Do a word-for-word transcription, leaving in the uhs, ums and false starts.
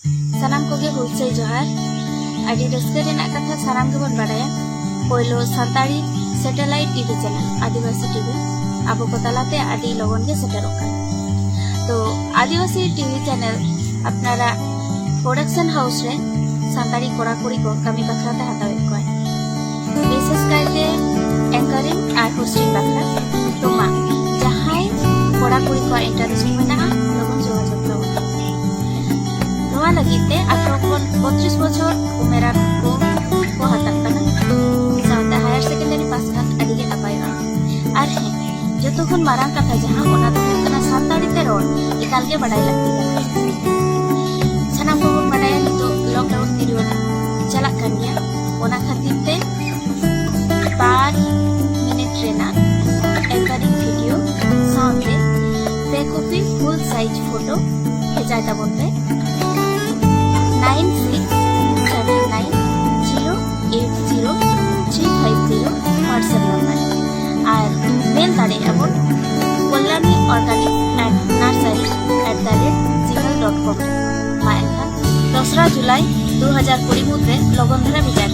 ᱥᱟᱱᱟᱢ ᱠᱚᱜᱮ ᱦᱩᱞᱥᱟᱹᱭ ᱡᱚᱦᱟᱨ᱾ ᱟᱹᱰᱤ ᱨᱟᱹᱥᱠᱟᱹ ᱨᱮᱱᱟᱜ ᱠᱟᱛᱷᱟ, ᱥᱟᱱᱟᱢ ᱜᱮᱵᱚᱱ ᱵᱟᱰᱟᱭᱟ, ᱯᱳᱭᱞᱳ ᱥᱟᱱᱛᱟᱲᱤ satellite TV channel ᱟᱹᱫᱤᱵᱟᱹᱥᱤ TV ᱟᱵᱚ ᱠᱚ ᱛᱟᱞᱟᱛᱮ ᱟᱹᱰᱤ ᱞᱚᱜᱚᱱ ᱜᱮ ᱥᱮᱴᱮᱨᱚᱜ ᱠᱟᱱᱟ᱾ ᱛᱚ ᱟᱹᱫᱤᱵᱟᱹᱥᱤ TV channel ᱟᱯᱱᱟᱨᱟᱜ production house ᱨᱮ ᱥᱟᱱᱛᱟᱲᱤ ᱠᱚᱲᱟ ᱠᱩᱲᱤ ᱠᱚ ᱠᱟᱹᱢᱤ ᱵᱟᱠᱷᱨᱟ ᱛᱮ ᱦᱟᱛᱟᱣᱮᱫ ᱠᱚᱣᱟᱭ᱾ ᱵᱤᱥᱮᱥ ᱠᱟᱭᱛᱮ anchoring ᱟᱨ hosting ᱵᱟᱠᱷᱨᱟ᱾ ᱛᱚ ᱢᱟ, ᱡᱟᱦᱟᱸᱭ ᱠᱚᱲᱟ ᱠᱩᱲᱤ ᱠᱚᱣᱟᱜ interest ᱢᱮᱱᱟᱜᱼᱟ, ᱞᱚᱜᱚᱱ ᱡᱳᱜᱟᱡᱳᱜᱽ ᱛᱟᱵᱚᱱ᱾ ᱱᱚᱣᱟ ᱞᱟᱹᱜᱤᱫ ᱛᱮ ᱟᱴᱷᱨᱚ ᱠᱷᱚᱱ ᱵᱚᱛᱨᱤᱥ ᱵᱚᱪᱷᱚᱨ ᱩᱢᱮᱨᱟᱱ ᱠᱚ ᱠᱚ ᱦᱟᱛᱟᱜ ᱠᱟᱱᱟ᱾ ᱥᱟᱶᱛᱮ higher secondary pass ᱠᱷᱟᱱ ᱟᱹᱰᱤ ᱜᱮ ᱱᱟᱯᱟᱭᱚᱜᱼᱟ᱾ ᱟᱨ ᱦᱮᱸ, ᱡᱚᱛᱚ ᱠᱷᱚᱱ ᱢᱟᱨᱟᱝ ᱠᱟᱛᱷᱟ ᱡᱟᱦᱟᱸ, ᱚᱱᱟ ᱫᱚ ᱦᱩᱭᱩᱜ ᱠᱟᱱᱟ ᱥᱟᱱᱛᱟᱲᱤ ᱛᱮ ᱨᱚᱲ ᱮᱠᱟᱞ ᱜᱮ ᱵᱟᱰᱟᱭ ᱞᱟᱹᱠᱛᱤ ᱠᱟᱱᱟ᱾ ᱥᱟᱱᱟᱢ ᱠᱚᱵᱚᱱ ᱵᱟᱰᱟᱭᱟ ᱱᱤᱛᱚᱜ lockdown period ᱪᱟᱞᱟᱜ ᱠᱟᱱ ᱜᱮᱭᱟ, ᱚᱱᱟ ᱠᱷᱟᱹᱛᱤᱨ ᱛᱮ ᱵᱟᱨ ᱢᱤᱱᱤᱴ ᱨᱮᱱᱟᱜ anchoring video ᱥᱟᱶᱛᱮ ᱯᱮ copy full size photo ᱵᱷᱮᱡᱟᱭ ᱛᱟᱵᱚᱱ ᱯᱮ nine six seven nine zero eight zero three five zero WhatsApp number ᱟᱨ mail ᱫᱟᱲᱮᱭᱟᱜᱼᱟ ᱵᱚᱱ kalyani organic and nursery at the rate gmail dot com ᱨᱮ᱾ ᱢᱟ ᱮᱱᱠᱷᱟᱱ ᱫᱚᱥᱨᱟ ᱡᱩᱞᱟᱭ ᱫᱩ ᱦᱟᱡᱟᱨ ᱠᱩᱲᱤ ᱢᱩᱫᱽᱨᱮ ᱞᱚᱜᱚᱱ ᱫᱷᱟᱨᱟ ᱵᱷᱮᱡᱟ